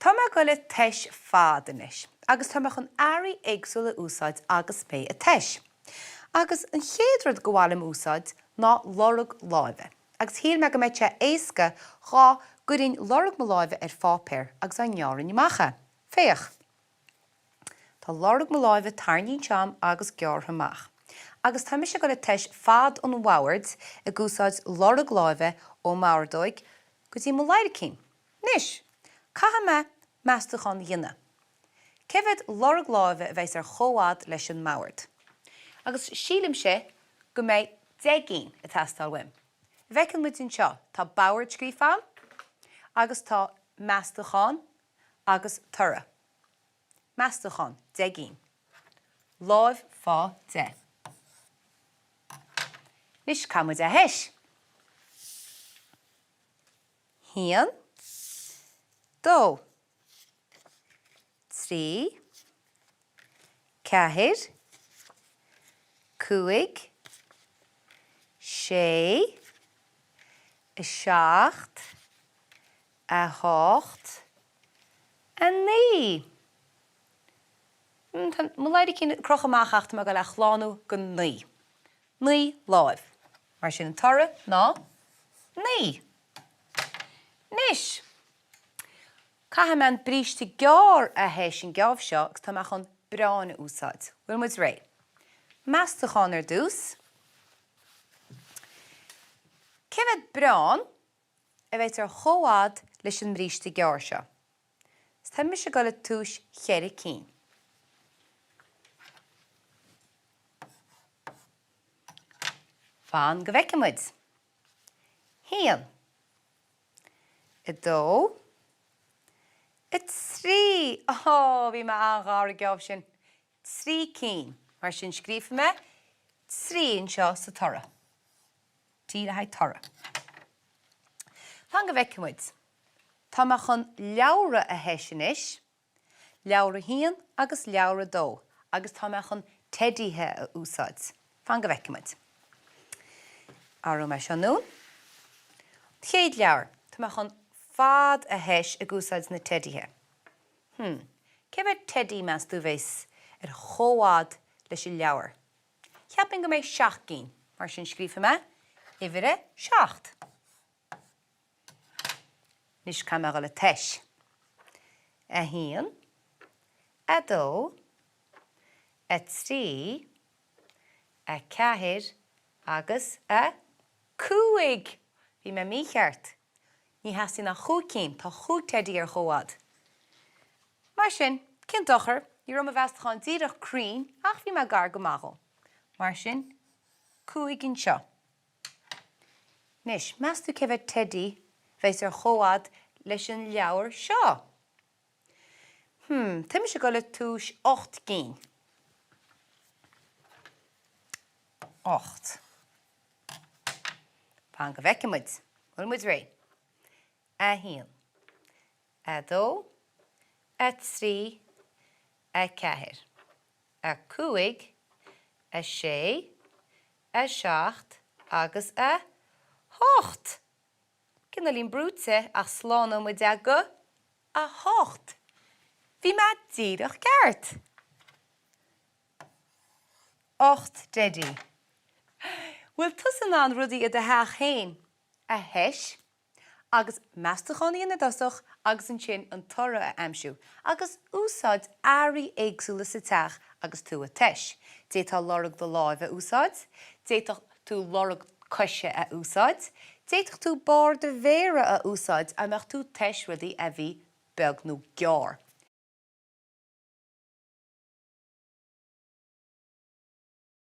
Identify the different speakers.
Speaker 1: Tá mé ag dul ag tomhas fad anois agus tá mé chun earraí éagsúla a úsáid agus mé ag tomhas. Agus an chéad rud gur mhaith liom a úsáid ná lorg láimhe. Agus shíl mé go mbeadh sé éasca dhá gcuirfinn lorg mo láimhe ar pháipéar agus dá ngearrfainn amach é. Féach. Tá lorg mo láimhe tarraingthe anseo a'm agus gearrtha amach. Agus tá mise ag dul ag tomhas fad an bhoird ag úsáid lorg láimhe ó m'ordóig go dtí mo ladhaircín. Anois, caithfidh mé meastúchán a dhéanamh. Cé mhéad lorg láimhe a bheas ar chomhfhad leis an mbord? Agus sílimse go mbeidh 10 gcinn ag teastáil uaim. Bhfeiceann muid anseo, tá bord scríofa a'm agus tá meastúchán agus toradh. Meastúchán, 10 gcinn. Láimh fá 10. Anois, caithfidh muid é a thomhas. 1, 2, 3, 4, 5, 6, 7, 8, 9. Tá mo ladhaircín ag crochadh amach ach tá mé ag dul é a shlánú go 9. 9 láimh. Mar sin an toradh ná 9. Anois, caithfidh mé an bríste gearr a thomhas an geábh seo agus tá mé chun bréan a úsáid. Bhfuil muid réidh? Meastúchán ar dtús. Cé mhéad bréan a bheas ar chomhfhad leis an mbríste gearr seo? 'S tá mise ag dul ag tomhas cheithre cinn. Fan go bhfeicfidh muid. Haon. 2. 3! Ó, bhí mé an-ghar an geábh sin. 3 cinn. Mar sin scríobfaidh mé 3 anseo sa toradh. T le haghaidh toradh. Fan go bhfeicfidh muid. Tá mé chun leabhra a thomhas anois. Leabhar a haon agus leabhar a dó agus tá mé chun teidithe a úsáid. Fan go bhfeicfidh muid. Athróidh mé seo anonn. An chéad leabhar. Tá mé chun fad a thomhas ag úsáid na teidithe. Hmm. Cé mhéad teidí meas tú a bheas ar chomhfhad leis an leabhar? Cheapfainn go mbeidh 7 gcinn. Mar sin scríobfaidh mé uimhir a 7. Anois caithfidh mé a dhul ag tomhas. 1, 2, 3, 4 agus 5! Bhí mé mícheart. Ní theastaíonn ach chúig cinn, tá chúig teidí ar chomhfhad. Mar sin, cén dochar, ní raibh mo mheastachán díreach cruinn ach bhí mé gar go maith dhó. Mar sin, 5 anseo. Anois, meas tú cé mhéad teidí a bheas ar chomhfhad leis an leabhar seo? Hmm, tá mise ag dul ag tomhas 8 gcinn. 8. Fan go bhfeicfidh muid. Bhfuil muid réidh? 1. 2. 3. 4. 5. 6. 7 agus 8! Cineáilín brúite ach slánóidh muid é go 8! Bhí mé díreach ceart! 8 dteidí. Bhfuil tusa in ann rudaí i do theach féin a thomhas? Agus meastachán a dhéanamh i dtosach agus ansin an toradh a aimsiú, agus úsáid earraí éagsúla sa teach agus tú ag tomhas. D'fhéadfá lorg do láimhe a úsáid, d'fhéadfadh tú lorg coise a úsáid, d'fhéadfadh tú barr do mhéara a úsáid dá mbeadh tú ag tomhas rudaí a bhí beag nó gearr.